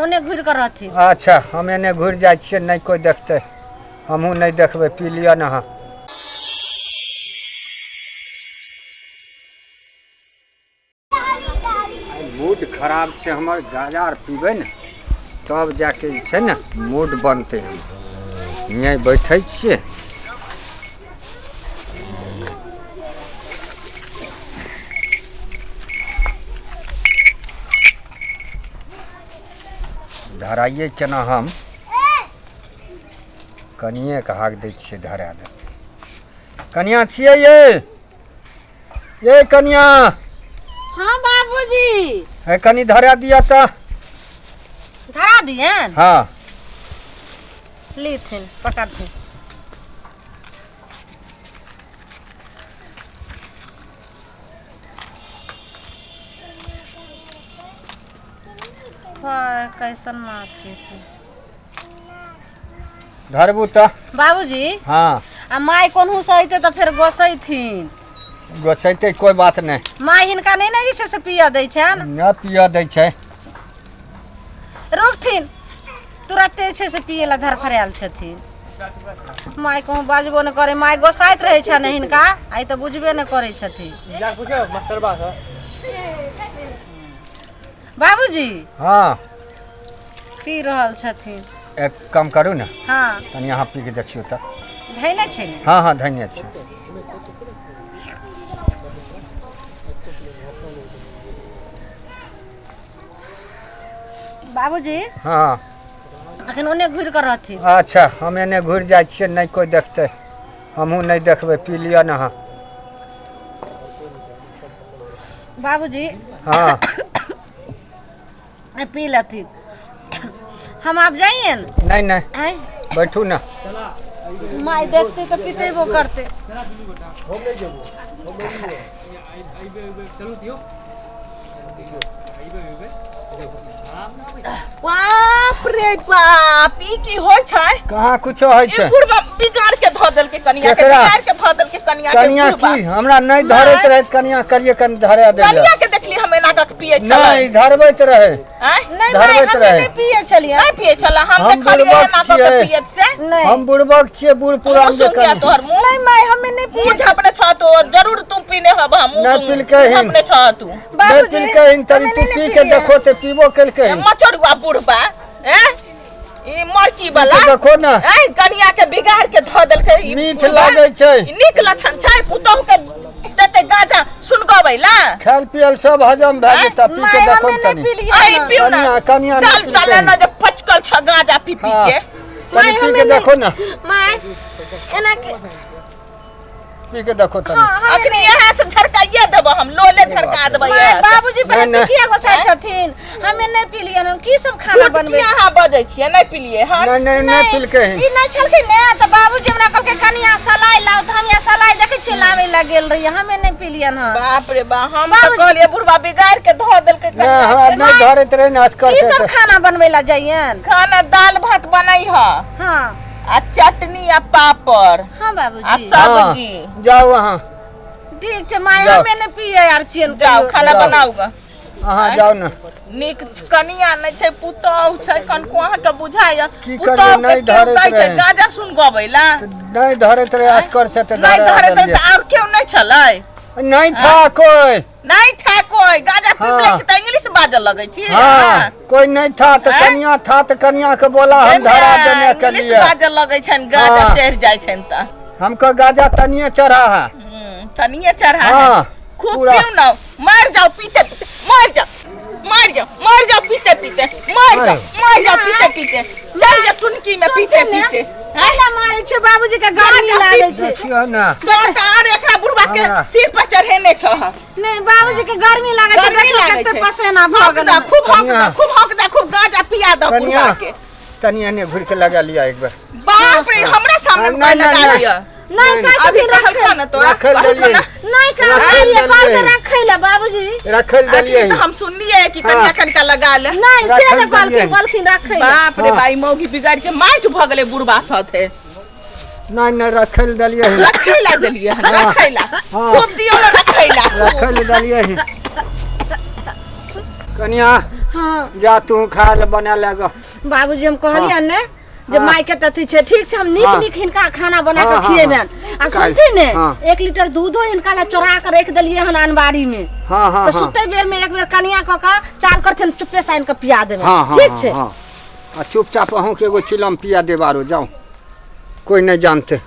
ओने घुरि कऽ रहथिन। अच्छा, हम एने घुरि जाइ छियै, नहि कोइ देखतै, हमहूँ नहि देखबै। पी लिअ ने अहाँ। मूड खराब छै हमर, गाजा आर पीबै ने तब जाके जे छै ने मूड बनतै। हम हियाँ बैठै छियै। धराइए केना हम कनिएके हाक दै छियै, धरा देतै। कनिया छियै ये? ये कनिया। हाँ बाबूजी। है, कनि धरा दिया तऽ। धरा दियन? हाँ। लेथिन, पकड़थिन। हाँ, कैसन माचिस है। धरबू तऽ। बाबूजी। हाँ। आ माय कोनहु से अयतै तऽ फेर गोसैथिन। गोसैतै, कोइ बात नहि। माय हिनका नहि ने जे छै से पियऽ दै छनि। नहि पियऽ दै छै। रुकथिन, तुरते जे छै से पियै लए धरफड़ायल छथिन। माय कहूँ बाजबो नहि करै, माय गोसाइत रहै छनि हिनका, आइ तऽ बुझबे नहि करै छथिन। बाबूजी। हाँ। पी रहल छथिन। एक काम करू ने। हाँ। तनी अहाँ पी के देखियौ तऽ। धैने छै ने? हाँ हाँ, धैने छै। बाबूजी। हाँ। अखन ओने घुरि कऽ रहथिन। अच्छा, हम एने घुरि जाइ छियै, नहि कोइ देखतै, हमहूँ नहि देखबै। पी लिअ ने अहाँ। बाबूजी। हाँ। पी लेथिन, हम आब जाइए ने? नहीं नहीं। आँय? बैठू ना। माय देखते तऽ पिटेबो करते। बाप रे बाप, ई की होइ छै? कहाँ कुछो होइ ई छै। बुढ़बा बिगाड़ के धऽ देलकै कनिया के। केकरा? बिगाड़ के धऽ देलकै कनिया के। कनिया बुढ़बा। की हमरा नहि धरैत रहै कनिया, कहलियै कनि धरा दे। कनिया के देखली हम एना कऽ के पियै छलै। नहि धरबैत रहै। आँय? नहि माय, धरबैत हमे रहै। नहि पियै छलियै। नहि पियै छलै हम। हम देखलियै बुड़बक एना कऽ के छियै। पियैत से। नहि। हम बुड़बक छियै, बूढ़ पुरान मुँह जे सुन गया कनि तोहर मुँह। नहीं माय, हमे नहीं मुँह पियै। झापने छ तो जरूर तू पीने हब। हम नहि पिलकै हिन। झापने छ तू। नहि बाबूजी, पिलकै हिन तनी। हमे तू नहि पी के पिलियै। देखो तऽ पीबो केलकै हिन। मचरुआ बुढ़बा हैं, ई मरकी वाला। पी के देखो ने। हैं, कनिया के बिगाड़ के धऽ देलकै ई मीठ बुढ़बा। लागै छै। ई नीक लक्षण छै पुतहु के देतै गांजा सुनगबै ला? खायल पियल सब हजम भए जेतै, पी के माय, देखो हमे ने नहीं तनी। पिलियै। आई पिउ ना। कनिया कनिया नहि दाल पिलकै तले हिन। न जे पचकल छ गांजा पी पी हाँ। के। तनी माय, पी हमे के नहि- देखो ने। माय, एना के पी के देखो तनी। हाँ, हमे अखनी यहाँ से झरकाइए देबो हम, लोले झरका देबै। माय, यहाँ से। बाबूजी नहि, पहिले नहि। किया गोसाइ छथिन? हमे नहि पिलियन। हम की सब खाना झूठ बनबै? किया अहाँ बजै छियै? नहि पिलियै हन? नहि नहि नहि पिलकै हिन। ई नहि छलखिन ने तऽ बाबूजी हमरा कहलकै कनिया सलाइ लाउ, तऽ हम यहाँ सलाइ देखै छियै लाबै लए गेल रहियै। हमे नहि पिलियन हन। बाप रे बा, हम तऽ बाबूजी- कहलियै बुढ़बा बिगाड़ के धऽ देलकै नहि, कनिया हमरा के। नहि धरैत रहै ने असगर की से सब तऽ। खाना बनबै लए जइयन? खाना दाल भात बनै ह हाँ। आ चटनी आ पापड़ हाँ आ बाबूजी। सब्जी। हाँ, जाउ अहाँ। ठीक छै माय। जाउ। हमे नहि पियै आर छियन। जाउ, खाना जाउ। बनाउ ग। अहाँ जाउ ने। नीक कनिया नहि छै, पुतहु छै, कनको अहाँके बुझाइए? की पुतहु करियै, के नहि केओ धरैत दै छै रहै। गांजा सुन गबै ला? नहि धरैत रहै असगर से तऽ नहि धरा धरैत रहै देलियै। तऽ आओर केओ नहि छलै? नहीं था कोई। नहीं था कोई। गांजा पी हाँ। लै छै तऽ इंग्लिश बाजऽ लगै छी। हाँ, कोई नहीं था तो हैं? कनिया था तो कनिया के बोला हम धरा देने के इंग्लिश लिए। बाजऽ लगै छनि गांजा हाँ। चढ़ि जाइ छनि तऽ। हमको गाजा तनिए चढ़ा है। तनिए चढ़ा है। हाँ, खूब पूरा। पीऊ ना, मर जाओ पीते पीते, मर जाओ, मर जाओ, मर जाओ पीते पीते, मर जाओ, मर जाओ पीते पीते, चल जा टुनकी में पीते पीते, हैं? केना मारै छै बाबूजी के, गर्मी गांजा लागै छै। देखियो ना। तोरा तऽ आर एकरा बुढ़बा के हमरा। सिर पर चढ़ेने छह। नहि, बाबूजी के गर्मी लागै छै। गर्मी देखियौ लागै कते छै। पसेना भऽ हौक गेलै। दऽ, खूब हौक दऽ, कनिया। खूब हौक दऽ, खूब गांजा पिया दऽ कनिया। बुढ़बा के। तनी एने घुर के लगा लिया एक बार। बाप रे, हमरा सामने नहीं, कोई नहीं, लगा नहीं। लिया? नहि, कहै अभी छथिन कहलको रखै ने तोरा? रखल कहलको देलियै। ने? नहि, रखै कहलियै देलियै। कहलकै रखै लए बाबूजी। रखल देलियै। अखनी तऽ हम सुनलियै कि हाँ। कनिया कनिका लगा ले। नहि, से रखै जे कहलखिन देलियै। कहलखिन रखै लए। बाप रे हाँ। बाई, मौगी बिगाड़ के माटि भऽ गेलै बुढ़बा साथे। नहीं नहीं, रखल देलियै। रखै ला देलियै हन? हाँ। रखै ला। हाँ। खूब दियौ ने रखै ला। रखल देलियै। कनिया। हाँ। जा तू खाय ले बना ले ग। बाबूजी हम कहलियनि ने जे हाँ। माय के तऽ अथी छै, ठीक छै, हम नीक हाँ। नीक हिनका खाना बना हाँ, कऽ हाँ, खिएबनि। हाँ। आ सुनते ने, हाँ। 1 लीटर दूधो हिनका लए चोरा कऽ राखि देलियै हन अनबारी में। हाँ हाँ तऽ हाँ। सुतै बेर में एक बेर कनिया कऽ कऽ चाल करथिन, चुप्पे से आनि कऽ पिया देबै। हाँ हाँ। ठीक हाँ। छै। हाँ, आ चुपचाप अहूँके एगो चिलम पिया देब आरो जाउ, कोइ नहि जानते।